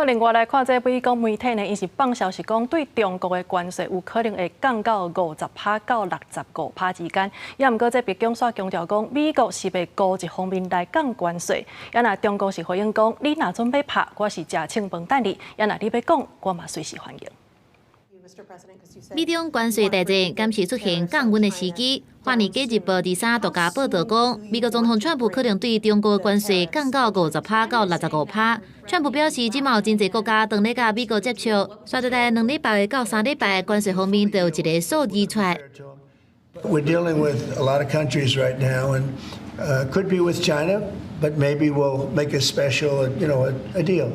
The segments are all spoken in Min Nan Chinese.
另外來看，這美國媒體呢，伊是放消息講，對中國的關稅有可能會降到50趴到65趴之間。也毋過，這白宮煞強調講，美國是袂孤一方面來降關稅。也若中國是回應講，你若準備拍，我是食凊飯等你；也若你欲講，我嘛隨時歡迎。美中關稅大戰敢是出現降溫的時機？華爾街日報二三獨家報道講，美國總統川普可能對中國關稅降到50趴到65趴。川普表示，這馬有真濟國家當咧佮美國接觸，煞佇2禮拜到3禮拜，關稅方面就有一个數字出來。 We're dealing with a lot of countries right now, and could be with China, but maybe we'll make a special, a deal.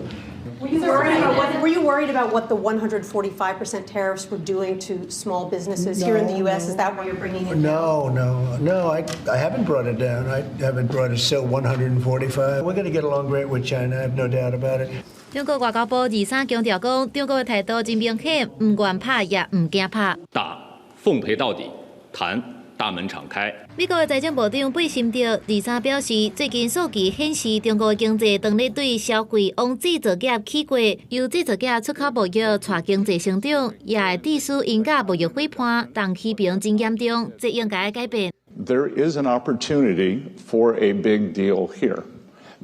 Were you worried about what the 145% tariffs were doing to small businesses here in the U.S.? Is that why you're bringing it down? No. I haven't brought it down. I haven't brought it still 145. We're going to get along great with China. I have no doubt about it. 中國外交部二三強調講，中國的態度真明顯，毋願拍也毋驚拍。打，奉陪到底，談，大門敞開。美國的財政部長貝森特二三表示，最近數據顯示，中國經濟當咧對消費往製造業起過，由製造業出口貿易帶經濟成長，也會致使𪜶佮貿易夥伴同欺平真嚴重，這應該改變。 There is an opportunity for a big deal here,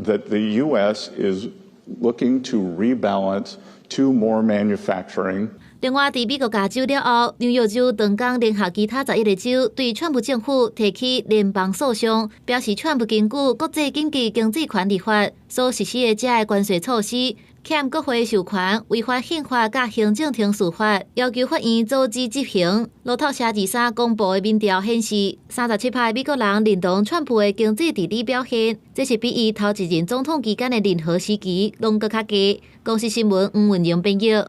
that the U.S. is looking to rebalance to more manufacturing. 另外，佇美國加州了後，紐約州當工聯合其他11個州對川普政府提起聯邦訴訟，表示川普根據國際緊急經濟權利法所實施的這个關稅措施，欠國會授權，違反憲法佮行政程序法，要求法院阻止執行。路透社二三公布的民調顯示，37趴美國人認同川普的經濟治理表現，這是比伊頭一任總統期間的任何時期攏閣較低。公視新聞吳文榮編譯。